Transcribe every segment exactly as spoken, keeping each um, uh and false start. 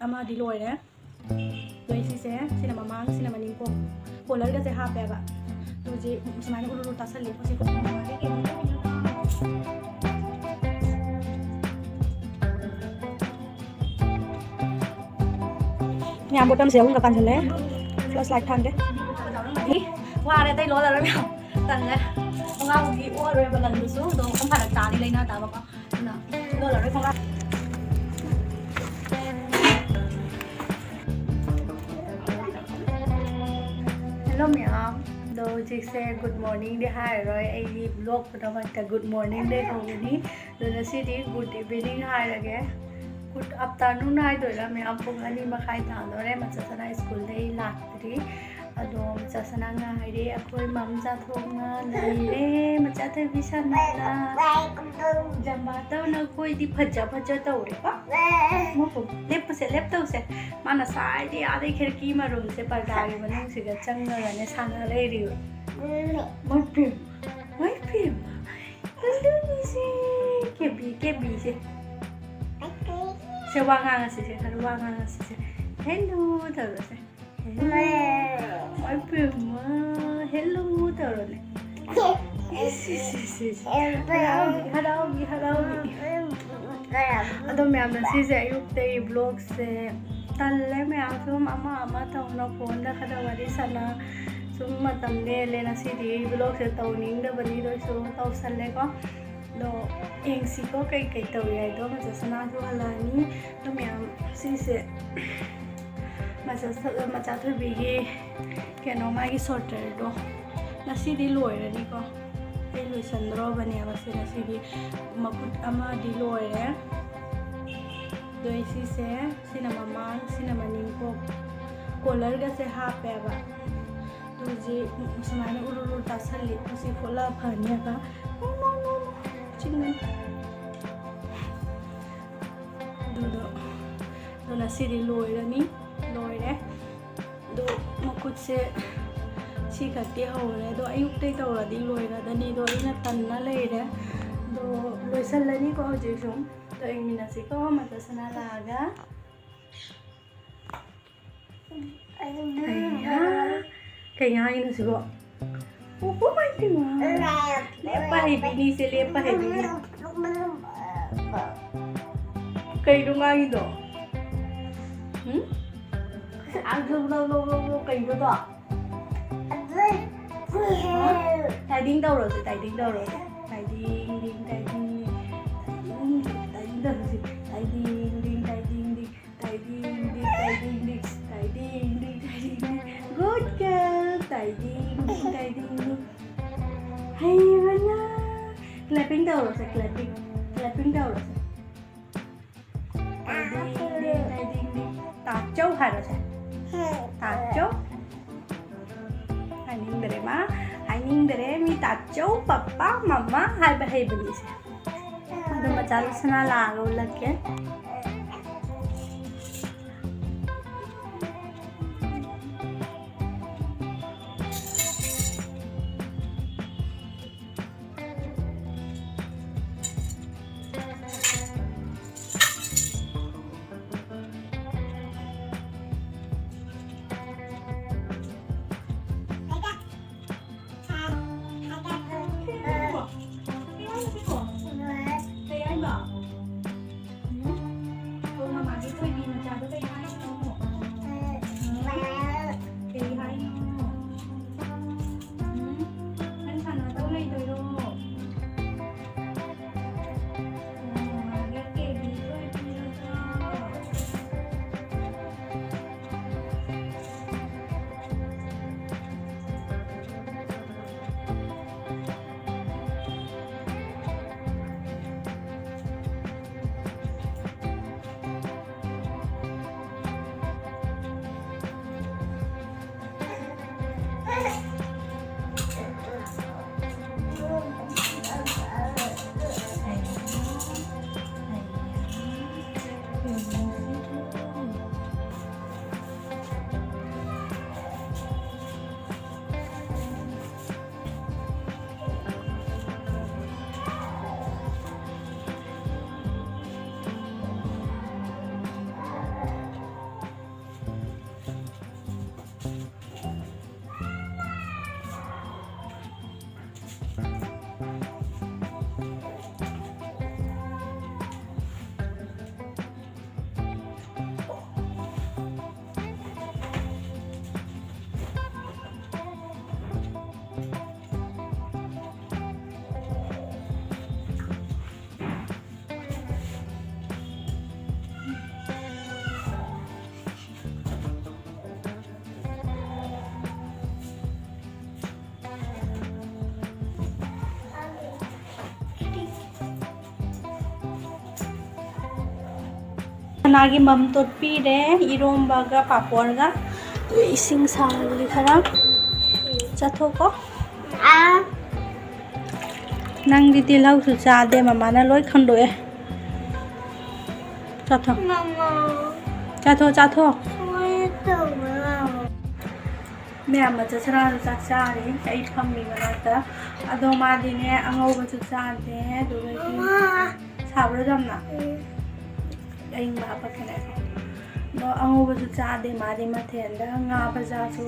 ꯑꯃꯗꯤ ꯂꯣꯏꯔꯦ꯫ ꯑꯗꯣ ꯑꯩ ꯁꯤꯁꯦ, ꯁꯤꯅ ꯃꯃꯥꯡ, ꯁꯤꯅ ꯃꯅꯤꯡ ꯀꯣ꯫ ꯀꯣꯂꯔꯒꯁꯦ ꯍꯥꯞꯄꯦꯕ꯫ ꯑꯗꯣ ꯍꯧꯖꯤꯛ ꯁꯨꯃꯥꯏꯅ ꯎꯔꯨ ꯎꯔꯨ ꯇꯥꯁꯜꯂꯤ꯫ ꯃꯁꯤ ꯃꯌꯥꯝ ꯕꯣꯇꯝꯁꯦ ꯑꯍꯨꯝꯒ ꯄꯥꯟꯁꯤꯜꯂꯦ꯫ Flashlight ꯊꯥꯟꯗꯦ꯫ ꯋꯥꯔꯦ, ꯑꯇꯩ ꯂꯣꯜꯂꯔꯣꯏ ꯃꯌꯥꯝ꯫ ꯇꯜꯂꯦ꯫ ꯈꯣꯡꯒ꯭ꯔꯥꯎꯗꯤ ꯑꯣꯛꯑꯔꯣꯏꯕ ꯂꯪꯗꯨꯁꯨ꯫ ꯑꯗꯣ ꯃꯐꯝ ꯐꯔꯛ ꯇꯥꯅꯤ ꯂꯩꯅ ꯇꯥꯕꯀꯣ꯫ ꯑꯗꯨꯅ ꯂꯣꯜꯂꯔꯣꯏ ꯈꯣꯡꯒ꯭ꯔꯥꯎ꯫ Hello ꯃꯌꯥꯝ꯫ ꯑꯗꯣ ꯍꯧꯖꯤꯛꯁꯦ good morningꯗꯤ ꯍꯥꯏꯔꯔꯣꯏ꯫ ꯑꯩꯒꯤ vlog ꯄꯨꯝꯅꯃꯛꯇ good morningꯗꯩ ꯍꯧꯒꯅꯤ꯫ ꯑꯗꯣ ꯉꯁꯤꯗꯤ good evening ꯍꯥꯏꯔꯒꯦ꯫ Good afternoon ꯍꯥꯏꯗꯣꯏꯔꯥ ꯃꯌꯥꯝ? ꯄꯨꯡ ꯑꯅꯤ ꯃꯈꯥꯏ ꯇꯥꯗꯣꯔꯦ꯫ ꯃꯆꯥ ꯁꯅꯥ ꯁ꯭ꯀꯨꯜꯗꯩ ꯂꯥꯛꯇ꯭ꯔꯤ꯫ ꯑꯗꯣ ꯃꯆꯥ ꯁꯅꯥ ꯉꯥꯏꯔꯦ꯫ ꯑꯩꯈꯣꯏ ꯃꯝ ꯆꯥꯊꯣꯛꯅ ꯂꯩꯔꯦ꯫ ꯃꯆꯥ ꯊꯣꯏꯕꯤ ꯁꯅꯥꯅ ꯖꯝꯕꯥ ꯇꯧꯅ ꯑꯩꯈꯣꯏꯗꯤ ꯐꯖ ꯐꯖ ꯇꯧꯔꯦꯀꯣ꯫ ꯃꯄꯨ, ꯂꯦꯞꯄꯨꯁꯦ, ꯂꯦꯞꯇꯧꯁꯦ꯫ ꯃꯥꯅ ꯁꯥꯏꯗꯤ ꯑꯥꯗꯩ ꯈꯤꯔꯀꯤ ꯃꯔꯨꯝꯁꯦ ꯄꯔꯗꯥꯒꯤ ꯃꯅꯨꯡꯁꯤꯒ ꯆꯪꯉꯒꯅꯦ ꯁꯥꯟꯅ ꯂꯩꯔꯤꯕ꯫ ꯃꯥꯏ ꯄꯦꯝꯃ, ꯃꯥꯏ ꯄꯦꯝꯃ꯫ ꯑꯗꯨꯅꯤꯁꯦ, ꯀꯦꯕꯤ, ꯀꯦꯕꯤꯁꯦ꯫ ꯁꯦ, ꯋꯥ ꯉꯥꯡꯉꯁꯤꯁꯦ, ꯈꯔ ꯋꯥ ꯉꯥꯡꯉꯁꯤꯁꯦ꯫ Hello ꯇꯧꯔꯁꯦ꯫ Hello꯫ ꯃꯥꯏ ꯄꯦꯝꯃ, hello ꯇꯧꯔꯣꯅꯦ꯫ ꯏꯁ, ꯏꯁ, ꯏꯁ, ꯏꯁ꯫ ꯍꯔꯥꯎꯕꯤ, ꯍꯔꯥꯎꯕꯤ, ꯍꯔꯥꯎꯕꯤ꯫ ꯑꯗꯣ ꯃꯌꯥꯝꯅ ꯁꯤꯁꯦ ꯑꯌꯨꯛꯇꯒꯤ vlogꯁꯦ ꯇꯜꯂꯦ ꯃꯌꯥꯝ, ꯁꯨꯝ ꯑꯃ ꯑꯃ ꯇꯧꯅ ꯐꯣꯟꯗ ꯈꯔ ꯋꯥꯔꯤ ꯁꯥꯟꯅ ꯁꯨꯝ ꯃꯇꯝ ꯂꯦꯜꯂꯦ꯫ ꯉꯁꯤꯗꯤ vlogꯁꯦ ꯇꯧꯅꯤꯡꯗꯕꯅꯤ, ꯑꯗꯨ ꯑꯣꯏꯁꯨ ꯇꯧꯁꯜꯂꯦꯀꯣ꯫ ꯑꯗꯣ ꯌꯦꯡꯁꯤꯀꯣ ꯀꯩ ꯀꯩ ꯇꯧꯔꯤ ꯍꯥꯏꯗꯣ꯫ ꯃꯆꯥ ꯁꯅꯥꯁꯨ ꯍꯜꯂꯛꯑꯅꯤ꯫ ꯑꯗꯣ ꯃꯌꯥꯝ ꯁꯤꯁꯦ ꯃꯆꯥ ꯁ-, ꯃꯆꯥ ꯊꯣꯏꯕꯤꯒꯤ ꯀꯩꯅꯣ, ꯃꯥꯒꯤ sorterꯗꯣ ꯉꯁꯤꯗꯤ ꯂꯣꯏꯔꯅꯤꯀꯣ꯫ ꯑꯩ ꯂꯣꯏꯁꯟꯗ꯭ꯔꯣꯕꯅꯦꯕ ꯁꯤ ꯉꯁꯤꯗꯤ꯫ ꯃꯈꯨꯠ ꯑꯃꯗꯤ ꯂꯣꯏꯔꯦ꯫ ꯑꯗꯣ ꯑꯩ ꯁꯤꯁꯦ, ꯁꯤꯅ ꯃꯃꯥꯡ, ꯁꯤꯅ ꯃꯅꯤꯡ ꯀꯣ꯫ ꯀꯣꯂꯔꯒꯁꯦ ꯍꯥꯞꯄꯦꯕ꯫ ꯑꯗꯨ ꯍꯧꯖꯤꯛ ꯁꯨꯃꯥꯏꯅ ꯎꯔꯨ ꯎꯔꯨ ꯇꯥꯁꯜꯂꯤ꯫ ꯃꯁꯤ ꯐꯣꯠꯂ ꯐꯅꯦꯕ꯫ ꯅꯣ, ꯅꯣ, ꯅꯣ, ꯅꯣ꯫ ꯆꯤꯡꯒꯅꯤ꯫ ꯑꯗꯨꯗꯣ, ꯑꯗꯨꯅ ꯁꯤꯗꯤ ꯂꯣꯏꯔꯅꯤ, ꯂꯣꯏꯔꯦ꯫ ꯑꯗꯣ ꯃꯈꯨꯠꯁꯦ ꯁꯤ ꯈꯛꯇꯤ ꯍꯧꯔꯦ꯫ ꯑꯗꯣ ꯑꯌꯨꯛꯇꯩ ꯇꯧꯔꯗꯤ ꯂꯣꯏꯔꯗꯅꯤ꯫ ꯑꯗꯣ ꯑꯩꯅ ꯇꯟꯅ ꯂꯩꯔꯦ꯫ ꯑꯗꯣ ꯂꯣꯏꯁꯜꯂꯅꯤꯀꯣ ꯍꯧꯖꯤꯛꯁꯨ꯫ ꯑꯗꯣ ꯌꯦꯡꯃꯤꯟꯅꯁꯤꯀꯣ ꯃꯆꯥ ꯁꯅꯥ ꯂꯥꯛꯑꯒ꯫ ꯀꯩ ꯉꯥꯡꯉꯤꯅꯣ ꯁꯤꯕꯣ? ꯑꯣ, ꯑꯣ ꯃꯥꯏ ꯄꯦꯝꯃ꯫ ꯂꯦꯞꯄ ꯍꯩꯕꯤꯅꯤꯁꯦ, ꯂꯦꯞꯄ ꯍꯩꯕꯤꯅꯤ꯫ ꯀꯩꯅꯣ ꯉꯥꯡꯉꯤꯗꯣ? ꯎꯝ? ꯑꯥ, ꯂꯧ, ꯂꯧ, ꯂꯧ, ꯂꯧ, ꯂꯧ, ꯀꯩꯅꯣꯗꯣ? ꯍꯥ? ꯇꯥꯏꯗꯤꯡ ꯇꯧꯔꯣꯁꯦ, ꯇꯥꯏꯗꯤꯡ ꯇꯧꯔꯣꯁꯦ꯫ ꯇꯥꯏꯗꯤꯡ, ꯗꯤꯡ, ꯇꯥꯏꯗꯤꯡ, ꯗꯤꯡ꯫ ꯇꯥꯏꯗꯤꯡ, ꯇꯥꯏꯗꯤꯡ ꯇꯧꯔꯣꯁꯦ꯫ ꯇꯥꯏꯗꯤꯡ, ꯗꯤꯡ, ꯇꯥꯏꯗꯤꯡ, ꯗꯤꯡ꯫ ꯇꯥꯏꯗꯤꯡ, ꯗꯤꯡ, ꯇꯥꯏꯗꯤꯡ, ꯗꯤꯡ, ꯇꯥꯏꯗꯤꯡ, ꯗꯤꯡ꯫ Good girl. ꯇꯥꯏꯗꯤꯡ, ꯗꯤꯡ, ꯇꯥꯏꯗꯤꯡ, ꯗꯤꯡ꯫ ꯍꯩꯕꯅ꯫ Clapping ꯇꯧꯔꯣꯁꯦ, clapping꯫ Clapping ꯇꯧꯔꯣꯁꯦ꯫ ꯇꯥꯏꯗꯤꯡ, ꯗꯤꯡ, ꯇꯥꯏꯗꯤꯡ, ꯗꯤꯡ꯫ ꯇꯥꯆꯧ ꯍꯥꯏꯔꯣꯁꯦ꯫ ꯇꯥꯆꯧ꯫ ꯍꯥꯏꯅꯤꯡꯗꯔꯦ ꯃꯥ꯫ ꯍꯥꯏꯅꯤꯡꯗꯔꯦ꯫ ꯃꯤ ꯇꯥꯆꯧ, ꯄꯄꯥ, ꯃꯃꯥ ꯍꯥꯏꯕ ꯍꯩꯕꯅꯤꯁꯦ꯫ ꯑꯗꯣ ꯃꯆꯥ ꯂꯨꯁꯅꯥ ꯂꯥꯛꯑꯒ ꯎꯠꯂꯛꯀꯦ꯫ ꯀꯩ ꯍꯥꯏꯅꯣ? ꯎꯝ? ꯑꯣ, ꯃꯃꯥꯒꯤ ꯊꯣꯏꯕꯤ ꯃꯆꯥꯗꯣ ꯀꯩ ꯍꯥꯏꯅꯣ? ꯎꯝ? ꯀꯩ ꯍꯥꯏꯅꯣ? ꯎꯝ? ꯅꯪ ꯁꯥꯟꯅꯗꯧ ꯂꯩꯗꯣꯏꯔꯣ? ꯑꯣ, ꯃꯃꯥꯒꯤ ꯀꯦꯕꯤ ꯊꯣꯏꯕꯤ ꯃꯆꯥ꯫ ꯁꯅꯥꯒꯤ ꯃꯝ ꯇꯣꯠꯄꯤꯔꯦ, ꯏꯔꯣꯝꯕꯒ ꯄꯥꯄꯣꯔꯒ꯫ ꯑꯗꯨꯒ ꯏꯁꯤꯡ ꯁꯥꯍꯜꯂꯤ ꯈꯔ꯫ ꯆꯥꯊꯣꯛꯀꯣ꯫ ꯑꯥ꯫ ꯅꯪꯗꯤ ꯇꯤꯜꯍꯧꯁꯨ ꯆꯥꯗꯦ, ꯃꯃꯥꯅ ꯂꯣꯏ ꯈꯟꯗꯣꯛꯑꯦ꯫ ꯆꯥꯊꯣꯛ꯫ ꯃꯃꯥ꯫ ꯆꯥꯊꯣꯛ, ꯆꯥꯊꯣꯛ꯫ ꯁꯨꯃꯥꯏꯅ ꯇꯧꯕ꯭ꯔꯣ? ꯃꯌꯥꯝ ꯃꯆꯥ ꯁꯅꯥꯁꯨ ꯆꯥꯛ ꯆꯥꯔꯤ, ꯑꯩ ꯐꯝꯃꯤ ꯃꯅꯥꯛꯇ꯫ ꯑꯗꯣ ꯃꯥꯗꯤꯅꯦ, ꯑꯉꯧꯕꯁꯨ ꯆꯥꯗꯦ, ꯑꯗꯨꯒ ꯃꯃꯥ꯫ ꯁꯥꯕ꯭ꯔꯣ ꯌꯥꯝꯅ? ꯎꯝ꯫ ꯑꯩ ꯉꯥ ꯍꯥꯞꯄꯛꯀꯦ ꯉꯥꯏꯈꯣ꯫ ꯑꯗꯣ ꯑꯉꯧꯕꯁꯨ ꯆꯥꯗꯦ ꯃꯥꯗꯤ, ꯃꯊꯦꯜꯗ ꯉꯥ ꯕꯖꯥꯔꯁꯨ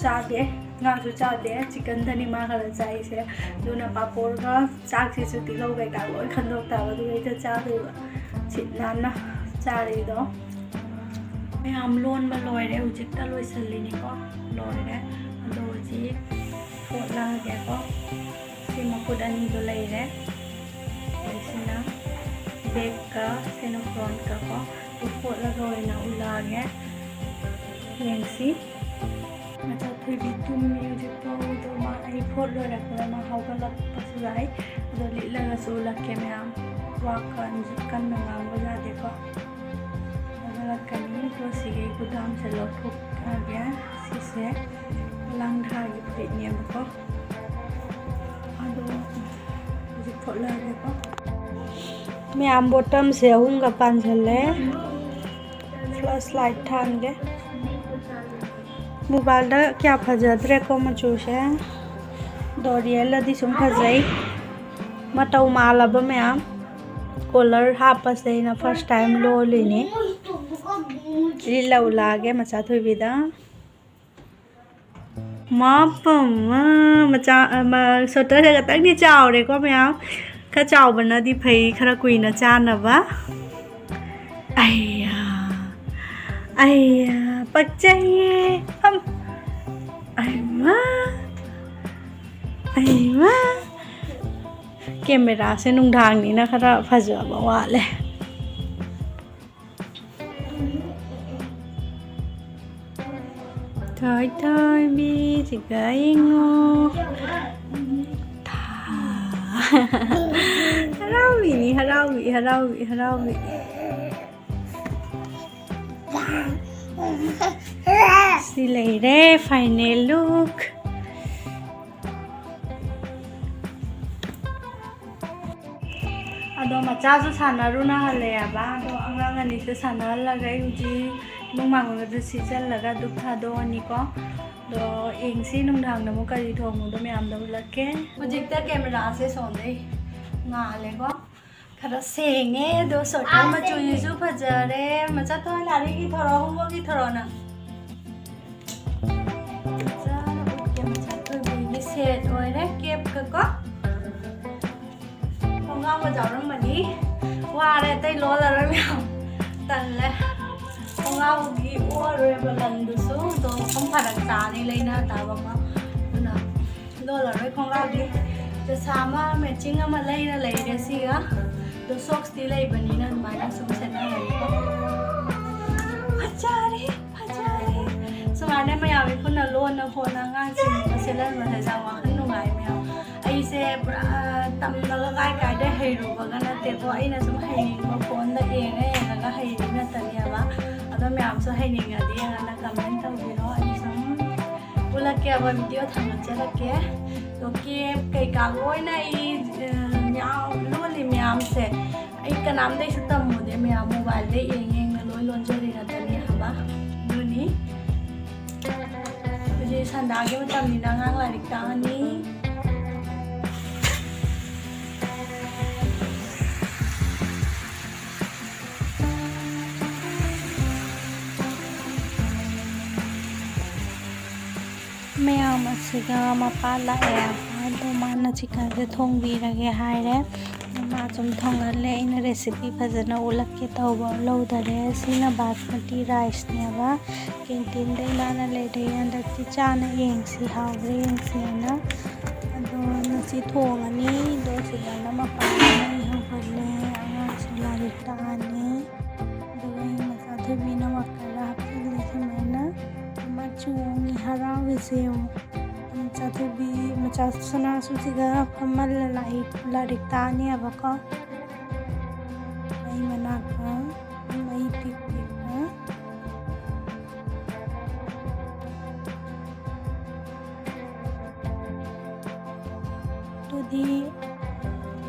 ꯆꯥꯗꯦ, ꯉꯥꯁꯨ ꯆꯥꯗꯦ, ꯆꯤꯛꯀꯟꯗꯅꯤ ꯃꯥ ꯈꯔ ꯆꯥꯏꯁꯦ꯫ ꯑꯗꯨꯅ ꯄꯥꯄꯣꯔꯒ ꯆꯥꯛꯁꯤꯁꯨ ꯇꯤꯜꯍꯧ ꯀꯩꯀꯥ ꯂꯣꯏ ꯈꯟꯗꯣꯛ ꯇꯥꯕ, ꯑꯗꯨꯒ ꯍꯦꯛꯇ ꯆꯥꯗꯣꯏꯕ꯫ ꯁꯤꯠ ꯅꯥꯟꯅ ꯆꯥꯔꯤꯗꯣ꯫ ꯃꯌꯥꯝ ꯂꯣꯟꯕ ꯂꯣꯏꯔꯦ, ꯍꯧꯖꯤꯛꯇ ꯂꯣꯏꯁꯤꯜꯂꯤꯅꯤꯀꯣ꯫ ꯂꯣꯏꯔꯦ꯫ ꯑꯗꯣ ꯍꯧꯖꯤꯛ ꯐꯣꯠꯂꯛꯑꯒꯦꯀꯣ꯫ ꯁꯤ ꯃꯈꯨꯠ ꯑꯅꯤꯗꯣ ꯂꯩꯔꯦ꯫ ꯑꯗꯩꯁꯤꯅ backꯀ ꯁꯤꯅ frontꯀ ꯀꯣ꯫ ꯑꯗꯨ ꯐꯣꯠꯂꯒ ꯑꯣꯏꯅ ꯎꯠꯂꯛꯑꯒꯦ꯫ ꯌꯦꯡꯁꯤ꯫ ꯃꯆꯥ ꯊꯣꯏꯕꯤ ꯇꯨꯝꯃꯤ ꯍꯧꯖꯤꯛ ꯐꯥꯎꯕꯗꯣ꯫ ꯃꯥ ꯑꯩ ꯐꯣꯠ ꯂꯣꯏꯔꯛꯄꯗ ꯃꯥ ꯍꯧꯒꯠꯂꯛꯄꯁꯨ ꯌꯥꯏ꯫ ꯑꯗꯣ ꯂꯤꯠꯂꯒꯁꯨ ꯎꯠꯂꯛꯀꯦ ꯃꯌꯥꯝ꯫ ꯋꯥ ꯀꯟ-, ꯀꯟꯅ ꯉꯥꯡꯕ ꯌꯥꯗꯦꯀꯣ꯫ ꯍꯧꯒꯠꯂꯛꯀꯅꯤ꯫ ꯑꯗꯣ ꯁꯤꯒꯤ ꯒꯨꯗꯥꯝꯁꯦ ꯂꯧꯊꯣꯛꯑꯒꯦ꯫ ꯁꯤꯁꯦ ꯂꯥꯡꯊꯥꯒꯤ ꯐꯨꯔꯤꯠꯅꯦꯕꯀꯣ꯫ ꯑꯗꯣ ꯍꯧꯖꯤꯛ ꯐꯣꯠꯂꯛꯑꯒꯦꯀꯣ꯫ ꯃꯌꯥꯝ bottomꯁꯦ ꯑꯍꯨꯝꯒ ꯄꯥꯟꯁꯤꯜꯂꯦ꯫ Flashlight ꯊꯥꯟꯒꯦ꯫ Mobileꯗ ꯀꯌꯥ ꯐꯖꯗ꯭ꯔꯦꯀꯣ ꯃꯆꯨꯁꯦ꯫ ꯑꯗꯣ realꯗꯗꯤ ꯁꯨꯝ ꯐꯖꯩ꯫ ꯃꯇꯧ ꯃꯥꯜꯂꯕ ꯃꯌꯥꯝ꯫ Collar ꯍꯥꯞꯄꯁꯦ ꯑꯩꯅ first time ꯂꯣꯜꯂꯤꯅꯦ꯫ ꯂꯤꯠꯂ ꯎꯠꯂꯛꯑꯒꯦ ꯃꯆꯥ ꯊꯣꯏꯕꯤꯗ꯫ ꯃꯥ ꯄꯝꯃ ꯃꯆꯥ, ꯑꯃ, sweaterꯁꯦ ꯈꯇꯪꯗꯤ ꯆꯥꯎꯔꯦꯀꯣ ꯃꯌꯥꯝ꯫ ꯈꯔ ꯆꯥꯎꯕꯅꯗꯤ ꯐꯩ, ꯈꯔ ꯀꯨꯏꯅ ꯆꯥꯅꯕ꯫ ꯑꯩꯌꯥ, ꯑꯩꯌꯥ, ꯄꯛꯆꯩꯌꯦ꯫ ꯐꯝ-, ꯑꯩꯃꯥ, ꯑꯩꯃꯥ꯫ Cameraꯁꯦ ꯅꯨꯡꯗꯥꯡꯅꯤꯅ ꯈꯔ ꯐꯖꯕ ꯋꯥꯠꯂꯦ꯫ ꯊꯣꯏ ꯊꯣꯏꯕꯤꯁꯤꯒ ꯌꯦꯡꯉꯣ꯫ ꯊꯥ-, ꯍꯔꯥꯎꯕꯤꯅꯤ, ꯍꯔꯥꯎꯕꯤ, ꯍꯔꯥꯎꯕꯤ, ꯍꯔꯥꯎꯕꯤ꯫ ꯁꯤ ꯂꯩꯔꯦ final look꯫ ꯑꯗꯣ ꯃꯆꯥꯁꯨ ꯁꯥꯟꯅꯔꯨꯅ ꯍꯜꯂꯛꯑꯦꯕ꯫ ꯑꯗꯣ ꯑꯉꯥꯡ ꯑꯅꯤꯁꯦ ꯁꯥꯟꯅꯍꯜꯂꯒ ꯑꯩ ꯍꯧꯖꯤꯛ ꯏꯃꯨꯡ ꯃꯥꯡꯒꯣꯟꯗ ꯁꯤꯠꯆꯜꯂꯒ ꯙꯨꯞ ꯊꯥꯗꯣꯛꯑꯅꯤꯀꯣ꯫ ꯑꯗꯣ ꯌꯦꯡꯁꯤ ꯅꯨꯡꯗꯥꯡꯗ ꯑꯃꯨꯛ ꯀꯔꯤ ꯊꯣꯡꯕꯗꯣ ꯃꯌꯥꯝꯗ ꯎꯠꯂꯛꯀꯦ꯫ ꯍꯧꯖꯤꯛꯇ cameraꯁꯦ ꯁꯣꯝꯗꯩ ꯉꯥꯜꯂꯦꯀꯣ꯫ ꯈꯔ ꯁꯦꯡꯉꯦ꯫ ꯑꯗꯣ sweater ꯃꯆꯨꯁꯤꯁꯨ ꯐꯖꯔꯦ꯫ ꯃꯆꯥ ꯊꯣꯏ ꯂꯥꯏꯔꯤꯛ ꯏꯊꯣꯔꯛꯑꯣ, homework ꯏꯊꯣꯔꯛꯑꯣ ꯅꯪ꯫ ꯃꯆꯥꯅ ꯎꯠꯀꯦ, ꯃꯆꯥ ꯊꯣꯏꯕꯤꯒꯤ set ꯑꯣꯏꯔꯦ, capꯀ ꯀꯣ꯫ ꯈꯣꯡꯒ꯭ꯔꯥꯎꯒ ꯌꯥꯎꯔꯝꯕꯅꯤ꯫ ꯋꯥꯔꯦ, ꯑꯇꯩ ꯂꯣꯜꯂꯔꯣꯏ ꯃꯌꯥꯝ꯫ ꯇꯜꯂꯦ꯫ ꯈꯣꯡꯒ꯭ꯔꯥꯎꯒꯤ ꯑꯣꯔꯔꯣꯏꯕ ꯂꯪꯗꯨꯁꯨ꯫ ꯑꯗꯣ ꯃꯐꯝ ꯐꯔꯛ ꯇꯥꯅꯤ ꯂꯩꯅ ꯇꯥꯕ ꯑꯃ꯫ ꯑꯗꯨꯅ ꯂꯣꯜꯂꯔꯣꯏ ꯈꯣꯡꯒ꯭ꯔꯥꯎꯗꯤ꯫ ꯆꯁꯥ ꯑꯃ matching ꯑꯃ ꯂꯩꯔ ꯂꯩꯔꯦ ꯁꯤꯒ꯫ ꯑꯗꯣ socksꯇꯤ ꯂꯩꯕꯅꯤꯅ ꯑꯗꯨꯃꯥꯏꯅ ꯁꯨꯝ ꯁꯦꯠꯅꯔꯅꯤꯀꯣ꯫ ꯐꯖꯔꯦ, ꯐꯖꯔꯦ꯫ ꯁꯨꯃꯥꯏꯅ ꯃꯌꯥꯝꯒꯤ ꯄꯨꯟꯅ ꯂꯣꯟꯅ ꯈꯣꯠꯅ ꯑꯉꯥꯡꯁꯤꯡꯅ ꯁꯦꯠꯍꯟꯕꯁꯦ ꯌꯥꯝ ꯋꯥꯈꯜ ꯅꯨꯡꯉꯥꯏ ꯃꯌꯥꯝ꯫ ꯑꯩꯁꯦ ꯄꯨꯔꯥ ꯇꯝꯂꯒ ꯀꯥꯏ ꯀꯥꯏꯗ ꯍꯩꯔꯨꯕꯒ ꯅꯠꯇꯦꯀꯣ꯫ ꯑꯩꯅ ꯁꯨꯝ ꯍꯩꯅꯤꯡꯕ phoneꯗ ꯌꯦꯡꯉ ꯌꯦꯡꯉꯒ ꯍꯩꯔꯤ ꯅꯠꯇꯅꯦꯕ꯫ ꯑꯗꯣ ꯃꯌꯥꯝꯁꯨ ꯍꯩꯅꯤꯡꯉꯗꯤ ꯑꯩꯉꯣꯟꯗ comment ꯇꯧꯕꯤꯔꯣ꯫ ꯑꯩ ꯁꯨꯝ ꯎꯠꯂꯛꯀꯦꯕ, video ꯊꯥꯡꯒꯠꯆꯔꯛꯀꯦ꯫ ꯑꯗꯣ cap ꯀꯩꯀꯥ ꯂꯣꯏꯅ ꯑꯩ, ꯑ, ꯃꯌꯥꯝ ꯂꯣꯜꯂꯤ ꯃꯌꯥꯝꯁꯦ꯫ ꯑꯩ ꯀꯅꯥꯝꯗꯩꯁꯨ ꯇꯝꯃꯨꯗꯦ ꯃꯌꯥꯝ, mobileꯗ ꯌꯦꯡ ꯌꯦꯡꯅ ꯂꯣꯏ ꯂꯣꯟꯖꯔꯤ ꯉꯥꯛꯇꯅꯤ ꯍꯥꯏꯕ꯫ ꯑꯗꯨꯅꯤ꯫ ꯍꯧꯖꯤꯛ ꯁꯟꯗꯥꯒꯤ ꯃꯇꯝꯅꯤꯅ ꯑꯉꯥꯡ ꯂꯥꯏꯔꯤꯛ ꯇꯥꯛꯑꯅꯤ꯫ ꯃꯌꯥꯝ ꯑꯁꯤꯒ ꯃꯄꯥ ꯂꯥꯛꯑꯦ꯫ ꯑꯗꯣ ꯃꯥꯅ chickenꯁꯦ ꯊꯣꯡꯕꯤꯔꯒꯦ ꯍꯥꯏꯔꯦ꯫ ꯃꯥ ꯁꯨꯝ ꯊꯣꯡꯍꯜꯂꯦ꯫ ꯑꯩꯅ recipe ꯐꯖꯅ ꯎꯠꯂꯛꯀꯦ ꯇꯧꯕ ꯂꯧꯗꯔꯦ꯫ ꯁꯤꯅ basmati riceꯅꯦꯕ꯫ Canteenꯗ ꯏꯃꯥꯅ ꯂꯩꯔꯛꯑꯦ꯫ ꯍꯟꯗꯛꯇꯤ ꯆꯥꯅ ꯌꯦꯡꯁꯤ, ꯍꯥꯎꯕ꯭ꯔꯥ ꯌꯦꯡꯁꯤꯅ꯫ ꯑꯗꯣ ꯉꯁꯤ ꯊꯣꯡꯉꯅꯤ꯫ ꯑꯗꯣ ꯁꯤꯗꯅ ꯃꯄꯥꯅ ꯃꯩ ꯍꯧꯒꯠꯂꯦ꯫ ꯑꯉꯥꯡꯁꯨ ꯂꯥꯏꯔꯤꯛ ꯇꯥꯛꯑꯅꯤ꯫ ꯑꯗꯨꯒ ꯑꯩ ꯃꯆꯥꯊꯣꯏꯕꯤꯅ walkerꯗ ꯍꯥꯞꯆꯤꯜꯂꯦ ꯁꯨꯃꯥꯏꯅ꯫ ꯃꯥ ꯆꯣꯡꯉꯤ, ꯍꯔꯥꯎꯔꯤꯁꯦ ꯌꯦꯡꯉꯨ꯫ ꯃꯆꯥꯊꯣꯏꯕꯤ, ꯃꯆꯥ ꯁꯅꯥꯁꯨꯁꯤꯒ ꯐꯝꯍꯜꯂ ꯂꯥꯏꯔꯤꯛ, ꯂꯥꯏꯔꯤꯛ ꯇꯥꯛꯑꯅꯤ ꯍꯥꯏꯕꯀꯣ꯫ ꯃꯩ ꯃꯅꯥꯛꯇ ꯃꯩ ꯇꯤꯛ ꯇꯤꯛꯅ꯫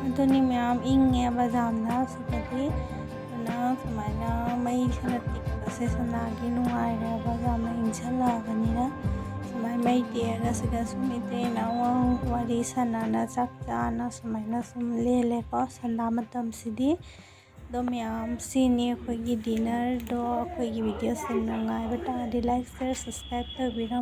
ꯑꯗꯨꯅꯤ ꯃꯌꯥꯝ, ꯏꯪꯉꯦꯕ ꯌꯥꯝꯅ ꯁꯤꯗꯗꯤ꯫ ꯑꯗꯨꯅ ꯁꯨꯃꯥꯏꯅ ꯃꯩꯁꯤꯅ ꯇꯤꯛꯄꯁꯦ ꯁꯅꯥꯒꯤ ꯅꯨꯡꯉꯥꯏꯔꯦꯕ, ꯌꯥꯝꯅ ꯏꯪꯁꯜꯂꯛꯑꯕꯅꯤꯅ꯫ ꯁꯨꯃꯥꯏꯅ ꯃꯩ ꯇꯤꯛꯑꯒ ꯁꯤꯗ ꯁꯨꯝ ꯏꯇꯩ ꯏꯅꯥꯎ ꯋꯥꯔꯤ ꯁꯥꯟꯅꯅ ꯆꯥꯛ ꯆꯥꯅ ꯁꯨꯃꯥꯏꯅ ꯁꯨꯝ ꯂꯦꯜꯂꯦꯀꯣ ꯁꯟꯗꯥ ꯃꯇꯝꯁꯤꯗꯤ꯫ ꯑꯗꯣ ꯃꯌꯥꯝ, ꯁꯤꯅꯤ ꯑꯩꯈꯣꯏꯒꯤ ꯗꯤꯅꯔꯗꯣ꯫ ꯑꯩꯈꯣꯏꯒꯤ ꯚꯤꯗꯤꯑꯣꯁꯦ ꯅꯨꯡꯉꯥꯏꯕ ꯇꯥꯔꯗꯤ like, share, subscribe ꯇꯧꯕꯤꯔꯝꯃꯣ꯫